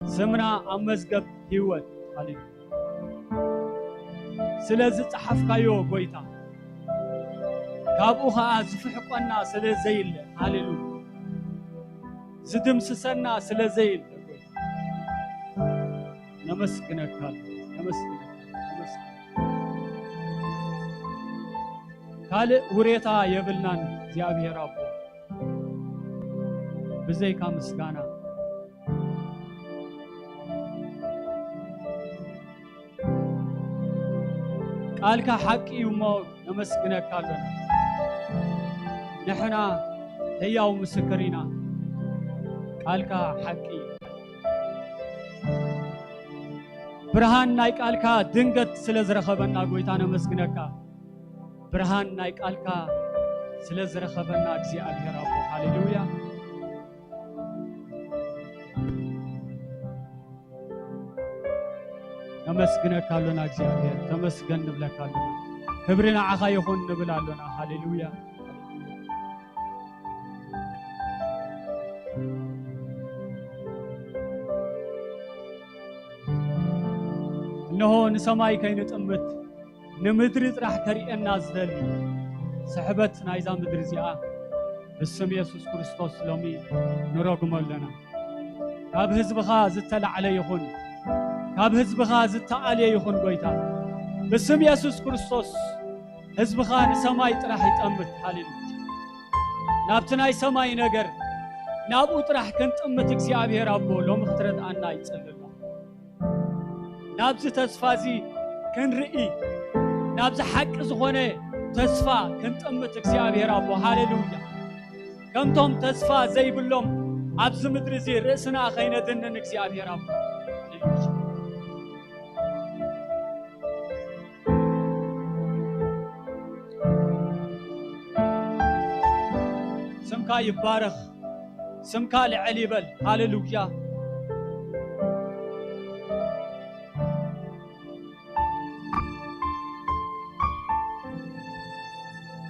ስምና ኣብ መዝገብ ህይወት። ሃሌሉያ። ስለ ዝጸሓፍካዮ ጎይታ፣ ካብኡ ኸኣ ዝፍሕቆና ስለ ዘይለ። ሃሌሉያ። ዝድምስሰና ስለ ዘይለ ጎይታ፣ ነመስግነካ፣ ነመስግነካ፣ ነመስግነካ። ካልእ ውሬታ የብልናን እግዚኣብሔር ኣቦ፣ ብዘይካ ምስጋና። ቃልካ ሓቂ እዩ እሞ ነመስግነካ ኣሎና። ንሕና ህያው ምስክር ኢና። ቃልካ ሓቂ እዩ። ብርሃን ናይ ቃልካ ድንገት ስለ ዝረኸበና ጎይታ ነመስግነካ። ብርሃን ናይ ቃልካ ስለ ዝረኸበና እግዚኣብሔር ኣቦ፣ ሃሌሉያ። ነመስግነካ ኣሎና እግዚኣብሔር፣ ተመስገን ንብለካ ኣሎና። ክብሪ ንዓኻ ይኹን ንብል ኣሎና። ሃሌሉያ። እንሆ ንሰማይ ከይንጥምት፣ ንምድሪ ጥራሕ ከርእየና ዝደሊ ስሕበት ናይዛ ምድሪ እዚኣ፣ ብስም የሱስ ክርስቶስ ሎሚ ንረግሞ ኣለና። ካብ ህዝብኻ ዝተላዕለ ይኹን፣ ካብ ህዝብኻ ዝተኣልየ ይኹን ጎይታ፣ ብስም የሱስ ክርስቶስ ህዝብኻ ንሰማይ ጥራሕ ይጠምት። ሃሌሉያ። ናብቲ ናይ ሰማይ ነገር፣ ናብኡ ጥራሕ ክንጥምት እግዚኣብሔር ኣቦ ሎሚ ክትረድኣና ይጸሊ ኣለኹ። ናብዚ ተስፋ እዚ ክንርኢ፣ ናብዚ ሓቂ ዝኾነ ተስፋ ክንጥምት እግዚኣብሔር ኣቦ፣ ሃሌሉያ። ከምቶም ተስፋ ዘይብሎም ኣብዚ ምድሪ እዚ ርእስና ከይነድንን እግዚኣብሔር ኣቦ፣ ሃሌሉያ። ስምካ ይባረኽ፣ ስምካ ልዕል ይበል። ሃሌሉያ።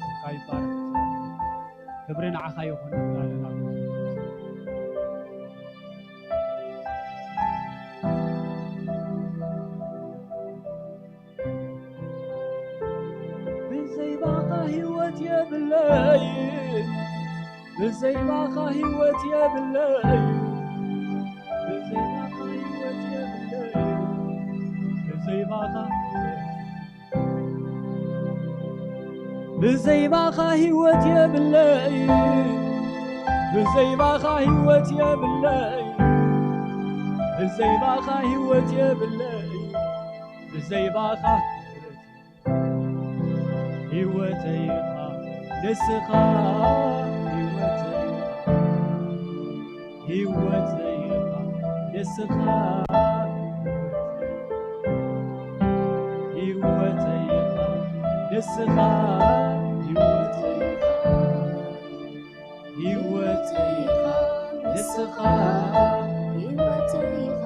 ስምካ ይባረኽ። ክብሪ ንዓኻ ይኹን እንብላለን። ብዘይ ባኻ ህይወት የብለይ፣ ብዘይ ባኻ ህይወት የብለይ፣ ብዘይ ባኻ ህይወት የብለይ፣ ብዘይ ባኻ ብዘይ ባኻ ህይወት የብለይ፣ ብዘይ ባኻ ህይወት የብለይ፣ ብዘይ ባኻ ህይወት የብለይ፣ ብዘይ ባኻ ህይወተይ ኢኻ ንስኻ፣ ህይወተይ ኢኻ፣ ህይወተይ ኢኻ ንስኻ፣ ህይወተይ ኢኻ ንስኻ፣ ህይወተይ ኢኻ፣ ህይወተይ ኢኻ ንስኻ፣ ህይወተይ ኢኻ።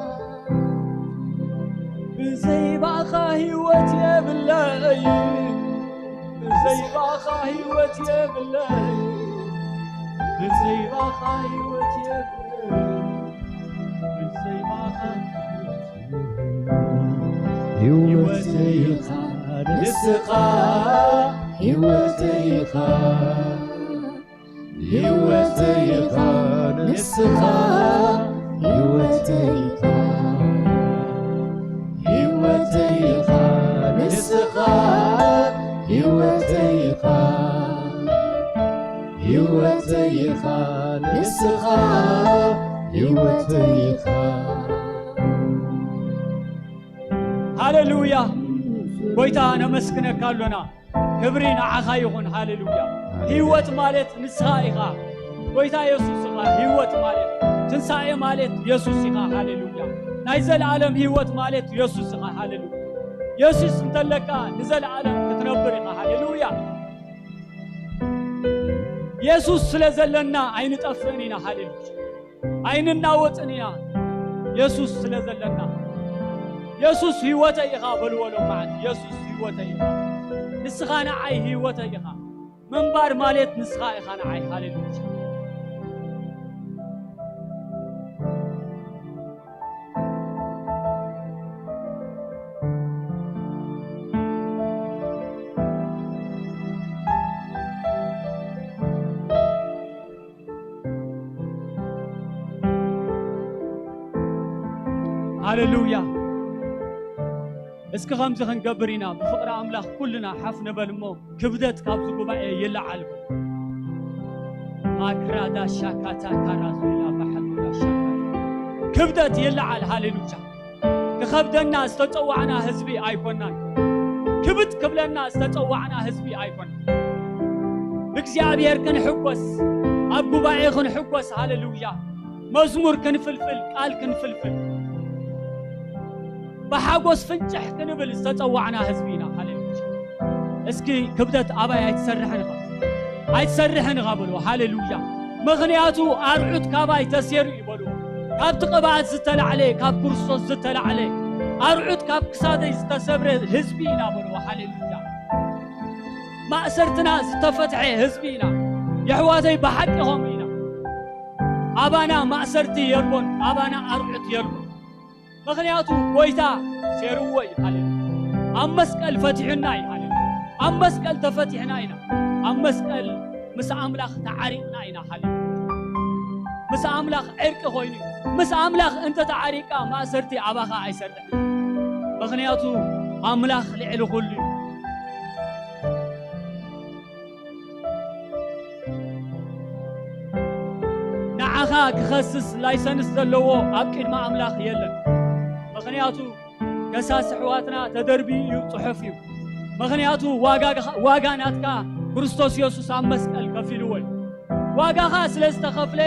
ብዘይ ባኻ ህይወት የብለይ፣ ብዘይ ባኻ ህይወት የብለይ፣ ብዘይ ባኻ ህይወት የብለይ፣ ብዘይ ባኻ ህይወተይ ኢኻ ንስኻ፣ ህይወተይ ኢኻ፣ ህይወተይ ኢኻ ንስኻ፣ ህይወተይ ኢኻ፣ ህይወተይ ኢኻ ንስኻ፣ ህይወተይ ኢኻ፣ ህይወተይ ኢኻ ንስኻ፣ ህይወተይ ኢኻ። ሃሌሉያ። ጎይታ ነመስግነካ ኣሎና። ክብሪ ንዓኻ ይኹን። ሃሌሉያ። ህይወት ማለት ንስኻ ኢኻ። ጎይታ የሱስ ኢኻ። ህይወት ማለት፣ ትንሳኤ ማለት የሱስ ኢኻ። ሃሌሉያ። ናይ ዘለኣለም ህይወት ማለት የሱስ ኢኻ። ሃሌሉያ። የሱስ እንተለካ ንዘለኣለም ክትነብር ኢኻ። ሃሌሉያ። የሱስ ስለ ዘለና ኣይንጠፍእን ኢና። ሃሌሉያ። ኣይንናወጽን ኢና። የሱስ ስለ ዘለና። የሱስ ህይወተይ ኢኻ በልዎ ሎም መዓልቲ። የሱስ ህይወተይ ኢኻ። ንስኻ ንዓይ ህይወተይ ኢኻ። ምንባር ማለት ንስኻ ኢኻ ንዓይ። ሃሌሉያ። ሃሌሉያ። እስኪ ከምዚ ክንገብር ኢና፣ ብፍቕሪ ኣምላኽ ኩልና ሓፍ ንበል እሞ፣ ክብደት ካብዚ ጉባኤ ይለዓል። ማክራዳ ሻካታ ካራዙላ ባሓዱራ ሻካታ። ክብደት ይለዓል። ሃሌሉያ። ክኸብደና ዝተጸዋዕና ህዝቢ ኣይኮናን። ክብጥ ክብለና ዝተጸዋዕና ህዝቢ ኣይኮናን። ብእግዚኣብሔር ክንሕጎስ፣ ኣብ ጉባኤ ክንሕጎስ፣ ሃሌሉያ። መዝሙር ክንፍልፍል፣ ቃል ክንፍልፍል፣ ብሓጎስ ፍንጭሕ ክንብል ዝተጸዋዕና ህዝቢ ኢና። ሃሌሉያ። እስኪ ክብደት ኣባይ ኣይትሰርሕን ኢኻ፣ ኣይትሰርሕን ኢኻ በልዎ። ሃሌሉያ። ምኽንያቱ ኣርዑት ካባይ ተሴሩ እዩ በልዎ። ካብቲ ቅብኣት ዝተላዕለ፣ ካብ ክርስቶስ ዝተላዕለ ኣርዑት ካብ ክሳደይ ዝተሰብረ ህዝቢ ኢና በልዎ። ሃሌሉያ። ማእሰርትና ዝተፈትሐ ህዝቢ ኢና። የሕዋተይ ብሓቂ ኸምኡ ኢና። ኣባና ማእሰርቲ የልቦን፣ ኣባና ኣርዑት የልቦን። ምኽንያቱ ጎይታ ሴርዎ እዩ። ሃሌሉያ። ኣብ መስቀል ፈቲሑና እዩ። ሃሌሉያ። ኣብ መስቀል ተፈቲሕና ኢና። ኣብ መስቀል ምስ ኣምላኽ ተዓሪቕና ኢና። ሃሌሉያ። ምስ ኣምላኽ ዕርቂ ኮይኑ እዩ። ምስ ኣምላኽ እንተ ተዓሪቕካ ማእሰርቲ ኣባኻ ኣይሰርሕን። ምኽንያቱ ኣምላኽ ልዕሊ ኩሉ እዩ። ንዓኻ ክኸስስ ላይሰንስ ዘለዎ ኣብ ቅድሚ ኣምላኽ የለን። ምኽንያቱ ከሳሲ ኣሕዋትና ተደርብዩ እዩ፣ ጽሑፍ እዩ። ምኽንያቱ ዋጋ፣ ዋጋ ናትካ ክርስቶስ የሱስ ኣብ መስቀል ከፊልዎ እዩ። ዋጋኻ ስለ ዝተኸፍለ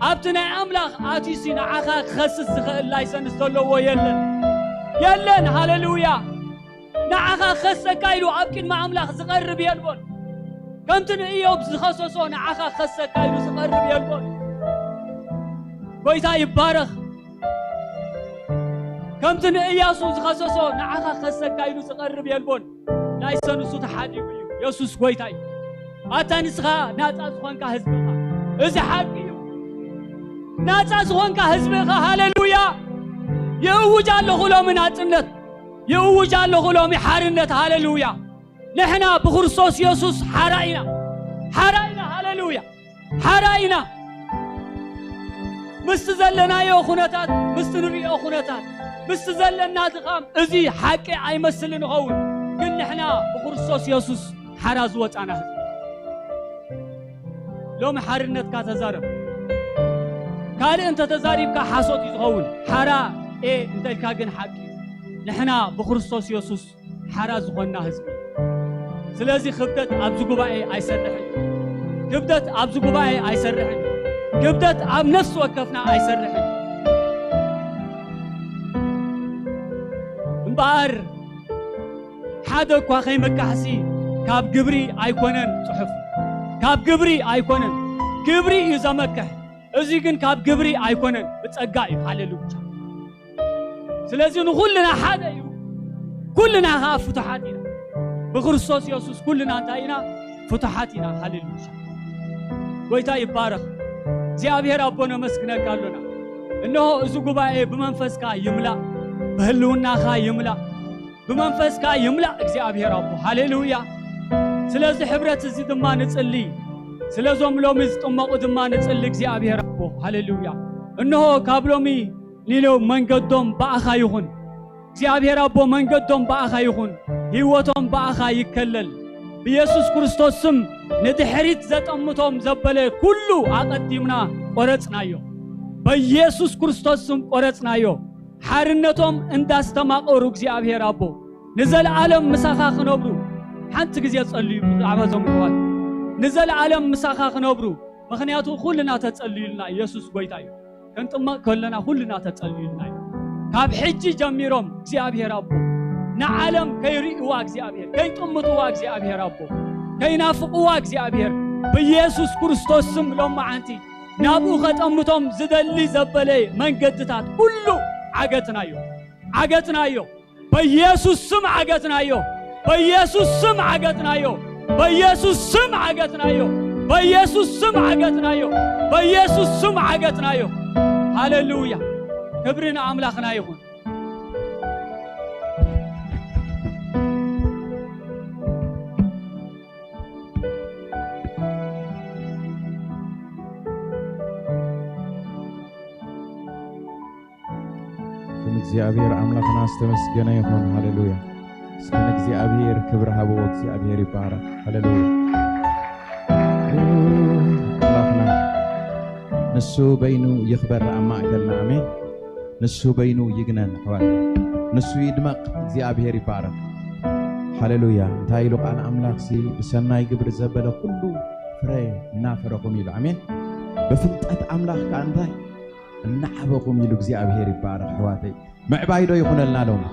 ኣብቲ ናይ ኣምላኽ ኣትዩሲ ንዓኻ ክኸስስ ዝኽእል ላይሰንስ ዘለዎ የለን፣ የለን። ሃሌሉያ። ንዓኻ ክኸሰካ ኢሉ ኣብ ቅድሚ ኣምላኽ ዝቐርብ የልቦን። ከምቲ ንእዮብ ዝኸሰሶ ንዓኻ ክኸሰካ ኢሉ ዝቐርብ የልቦን። ጎይታ ይባረኽ። ከምቲ ንእያሱ ዝኸሰሶ ንዓኻ ክኸሰካ ኢሉ ዝቐርብ የልቦን። ላይሰንሱ ተሓዲጉ እዩ። የሱስ ጎይታ እዩ። ኣታ ንስኻ ናጻ ዝኾንካ ህዝቢ ኢኻ። እዚ ሓቂ እዩ። ናጻ ዝኾንካ ህዝቢ ኢኻ። ሃሌሉያ። ይእውጅ ኣለኹ ሎሚ ናጽነት። ይእውጅ ኣለኹ ሎሚ ሓርነት። ሃሌሉያ። ንሕና ብክርስቶስ የሱስ ሓራ ኢና። ሓራ ኢና። ሃሌሉያ። ሓራ ኢና። ምስቲ ዘለናዮ ኩነታት፣ ምስቲ ንሪኦ ኩነታት፣ ምስቲ ዘለና ድኻም፣ እዚ ሓቂ ኣይመስልን ይኸውን። ግን ንሕና ብክርስቶስ የሱስ ሓራ ዝወጻና ህዝቢ። ሎሚ ሓርነትካ ተዛረብ። ካልእ እንተ ተዛሪብካ ሓሶት እዩ ዝኸውን። ሓራ እየ እንተ ኢልካ ግን ሓቂ እዩ። ንሕና ብክርስቶስ የሱስ ሓራ ዝኾንና ህዝቢ። ስለዚ ክብደት ኣብዚ ጉባኤ ኣይሰርሕን። ክብደት ኣብዚ ጉባኤ ኣይሰርሕን። ክብደት ኣብ ነፍሲ ወከፍና ኣይሰርሕን። እምበኣር ሓደ እኳ ከይመካሕሲ ካብ ግብሪ ኣይኮነን ጽሑፍ። ካብ ግብሪ ኣይኮነን። ግብሪ እዩ ዘመክሕ። እዚ ግን ካብ ግብሪ ኣይኮነን፣ ብጸጋ እዩ። ሃሌሉያ። ስለዚ ንኹልና ሓደ እዩ። ኩልና ኸኣ ፍቱሓት ኢና። ብክርስቶስ የሱስ ኩልና እንታይ ኢና? ፍቱሓት ኢና። ሃሌሉያ። ጎይታ ይባረኽ። እግዚኣብሔር ኣቦ ነመስግነካ ኣሎና። እነሆ እዚ ጉባኤ ብመንፈስካ ይምላእ፣ ብህልውናኻ ይምላእ፣ ብመንፈስካ ይምላእ እግዚኣብሔር ኣቦ። ሃሌሉያ። ስለዚ ሕብረት እዚ ድማ ንጽሊ። ስለዞም ሎሚ ዝጥመቑ ድማ ንጽሊ እግዚኣብሔር ኣቦ። ሃሌሉያ። እነሆ ካብ ሎሚ ሊሎ መንገዶም ብኣኻ ይኹን። እግዚኣብሔር ኣቦ መንገዶም ብኣኻ ይኹን። ህይወቶም ብኣኻ ይከለል። ብኢየሱስ ክርስቶስ ስም ንድሕሪት ዘጠምቶም ዘበለ ኩሉ ኣቐዲምና ቆረጽናዮ። በኢየሱስ ክርስቶስ ስም ቆረጽናዮ። ሓርነቶም እንዳስተማቐሩ እግዚኣብሔር ኣቦ ንዘለዓለም ምሳኻ ክነብሩ። ሓንቲ ግዜ ጸልዩ ብዛዕባ እዞም ኣሕዋት። ንዘለዓለም ምሳኻ ክነብሩ። ምኽንያቱ ኩልና ተጸልዩልና፣ ኢየሱስ ጎይታ እዩ። ክንጥመቕ ከለና ኩልና ተጸልዩልና እዩ። ካብ ሕጂ ጀሚሮም እግዚኣብሔር ኣቦ ንዓለም ከይርእይዋ እግዚኣብሔር፣ ከይጥምትዋ እግዚኣብሔር ኣቦ፣ ከይናፍቕዋ እግዚኣብሔር ብኢየሱስ ክርስቶስ ስም ሎመዓንቲ ናብኡ ከጠምቶም ዝደሊ ዘበለ መንገድታት ኩሉ ዓገትናዮ፣ ዓገትናዮ። በኢየሱስ ስም ዓገትናዮ። በኢየሱስ ስም ዓገትናዮ። በኢየሱስ ስም ዓገትናዮ። በኢየሱስ ስም ዓገትናዮ። በኢየሱስ ስም ዓገትናዮ። ሃሌሉያ። ክብሪ ንኣምላኽና ይኹን። እግዚኣብሔር ኣምላኽና ዝተመስገነ ይኹን። ሃሌሉያ። እስከ ንእግዚኣብሔር ክብሪ ሃብዎ። እግዚኣብሔር ይባረኽ። ሃሌሉያ። ኣምላኽና ንሱ በይኑ ይኽበር ኣብ ማእከልና። ኣሜን። ንሱ በይኑ ይግነን ኣሕዋት። ንሱ ይድመቕ። እግዚኣብሔር ይባረኽ። ሃሌሉያ። እንታይ ኢሉ ቃል ኣምላኽሲ? ብሰናይ ግብሪ ዘበለ ኩሉ ፍረ እናፈረኹም ኢሉ። ኣሜን። ብፍልጠት ኣምላኽ ከኣ እንታይ እናዓበኹም ኢሉ። እግዚኣብሔር ይባረኽ ኣሕዋተይ። ምዕባይ ዶ ይኹነልና ሎሚ?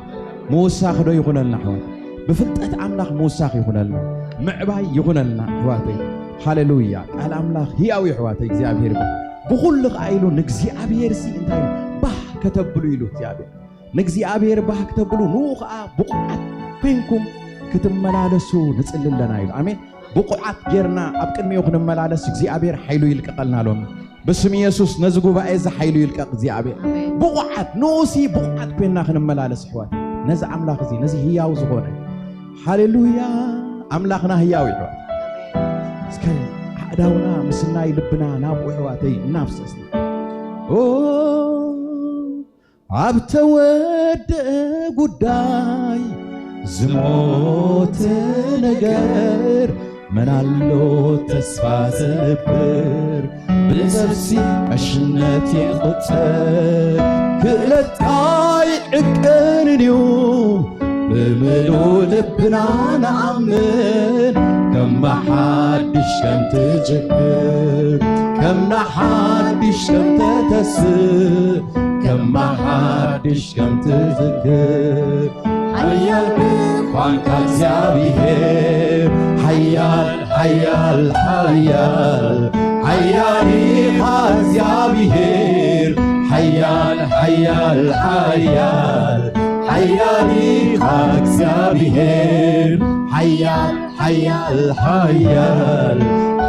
ምውሳኽ ዶ ይኹነልና ኣሕዋት? ብፍልጠት ኣምላኽ ምውሳኽ ይኹነልና፣ ምዕባይ ይኹነልና ኣሕዋተይ። ሃሌሉያ። ቃል ኣምላኽ ህያው እዩ ኣሕዋተይ። እግዚኣብሔር ይባርክ። ብኹሉ ኸዓ ኢሉ ንእግዚኣብሔር ሲ እንታይ ኢሉ? ባህ ከተብሉ ኢሉ እግዚኣብሔር። ንእግዚኣብሔር ባህ ክተብሉ ንኡ ኸዓ ብቑዓት ኮይንኩም ክትመላለሱ ንጽሊ ኣለና ኢሉ። ኣሜን። ብቑዓት ጌርና ኣብ ቅድሚኡ ክንመላለስ እግዚኣብሔር ሓይሉ ይልቀቐልና ሎሚ። ብስም የሱስ ነዚ ጉባኤ እዚ ሓይሉ ይልቀቕ እግዚኣብሔር። ኣሜን። ብቑዓት ንኡሲ ብቑዓት ኮይንና ክንመላለስ ኣሕዋት። ነዚ ኣምላኽ እዚ፣ ነዚ ህያው ዝኾነ። ሃሌሉያ። ኣምላኽና ህያው እዩ ኣሕዋት። እስከ ኣእዳውና ምስናይ ልብና ናብኡ ኣሕዋተይ እናፍሰስና። ኦ፣ ኣብ ተወደአ ጉዳይ ዝሞተ ነገር መን ኣሎ ተስፋ ዘንብር? ብሰብሲ ዕሽነት ይቑጸር። ክእለትካ ይዕቀንን እዩ ብምሉእ ልብና ንኣምን። ከም ሓድሽ ከም ትጅምር፣ ከም ሓድሽ ከም ተተስእ፣ ከም ሓድሽ ከም ትዝክር። ሓያል ምዃንካ እግዚኣብሔር፣ ሓያል፣ ሓያል፣ ሓያል፣ ሓያል ኢኻ እግዚኣብሔር። ሓያል፣ ሓያል፣ ሓያል፣ ሓያል ኢኻ እግዚኣብሔር። ሓያል፣ ሓያል፣ ሓያል፣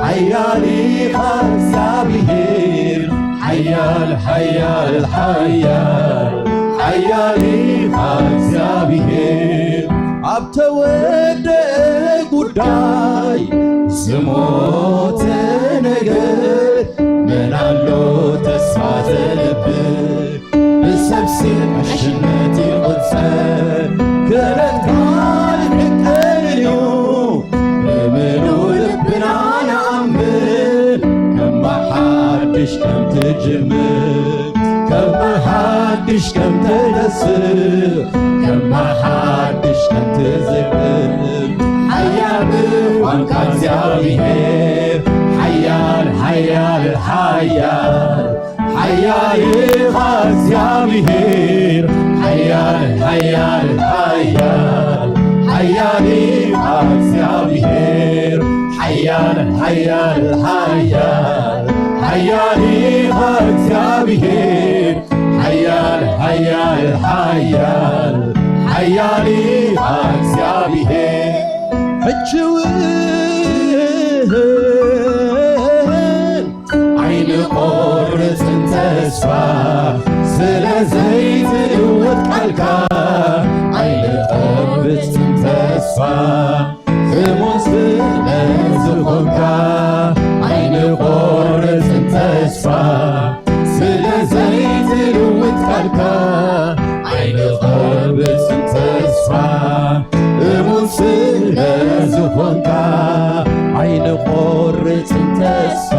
ሓያል ኢኻ እግዚኣብሔር። ሓያል፣ ሓያል፣ ሓያል፣ ሓያል ኢኻ እግዚኣብሔር። ኣብ ተወደአ ጉዳይ ዝሞተ ነገር መን ኣሎ ተስፋ ዘንብር? ብሰብሲ ዕሽነት ይቑጸር። ክእለትካ ይዕቀን እዩ ብምሉእ ልብና ንኣምን። ከም ሓድሽ ከም ትጅምር፣ ከም ሓድሽ ከም ተነስእ፣ ከም ሓድሽ ከም ትዝክር። ሓያል ምዃንካ እግዚኣብሔር፣ ሓያል፣ ሓያል፣ ሓያል፣ ሓያል ኢኻ እግዚኣብሔር፣ ሓያል፣ ሓያል፣ ሓያል፣ ሓያል ኢኻ እግዚኣብሔር፣ ሓያል፣ ሓያል፣ ሓያል፣ ሓያል ኢኻ እግዚኣብሔር፣ ሓያል፣ ሓያል፣ ሓያል፣ ሓያል ኢኻ እግዚኣብሔር። ሕጂ እውን ኣይንቆርጽን ተስፋ፣ ስለ ዘይትልወጥ ቃልካ። ኣይንቆርጽን ተስፋ፣ እሙን ስለ ዝኾንካ። ኣይንቆርጽን ተስፋ፣ ስለ ዘይትልውጥ ቃልካ። ኣይንቆርጽን ተስፋ፣ እሙን ስለ ዝኾንካ። ኣይንቆርጽን ተስፋ፣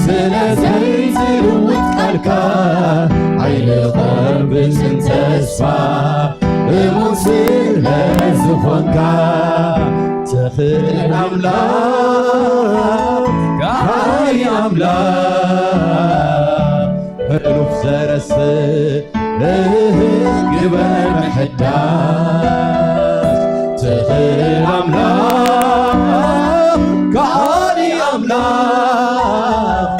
ስለ ዘይትልውጥ ቃልካ። ኣይንቆርጽን ተስፋ፣ እሙን ስለ ዝኾንካ። ትኽእል ኣምላኽ፣ ከሃሊ ኣምላኽ፣ ሕሉፍ ዘረስእ፣ እህ፣ ግበር ምሕዳስ። ትኽእል ኣምላኽ፣ ከሃሊ ኣምላኽ፣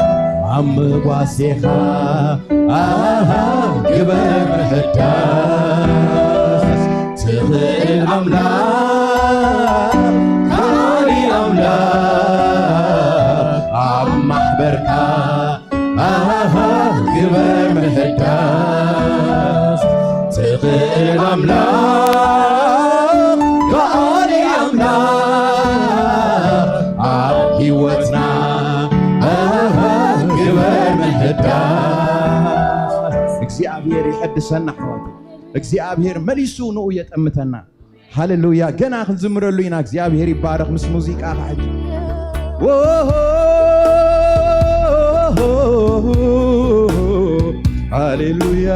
ኣብ መጓሴኻ፣ ኣሃ፣ ግበር ምሕዳስ። ትኽእል ኣምላኽ፣ ከሃሊ ኣምላኽ፣ ኣብ ማሕበርካ፣ ኣሃ፣ ግበር ምሕዳስ። ትኽእል ኣምላኽ፣ ከሃሊ ኣምላኽ፣ ኣብ ህይወትና፣ ኣሃ፣ ግበር ምሕዳስ። እግዚኣብሔር ይሐድሰና ኣሕዋት። እግዚኣብሔር መሊሱ ንኡ የጠምተና። ሃሌሉያ። ገና ክንዝምረሉ ኢና። እግዚኣብሔር ይባረኽ። ምስ ሙዚቃ ሕጂ ሃሌሉያ።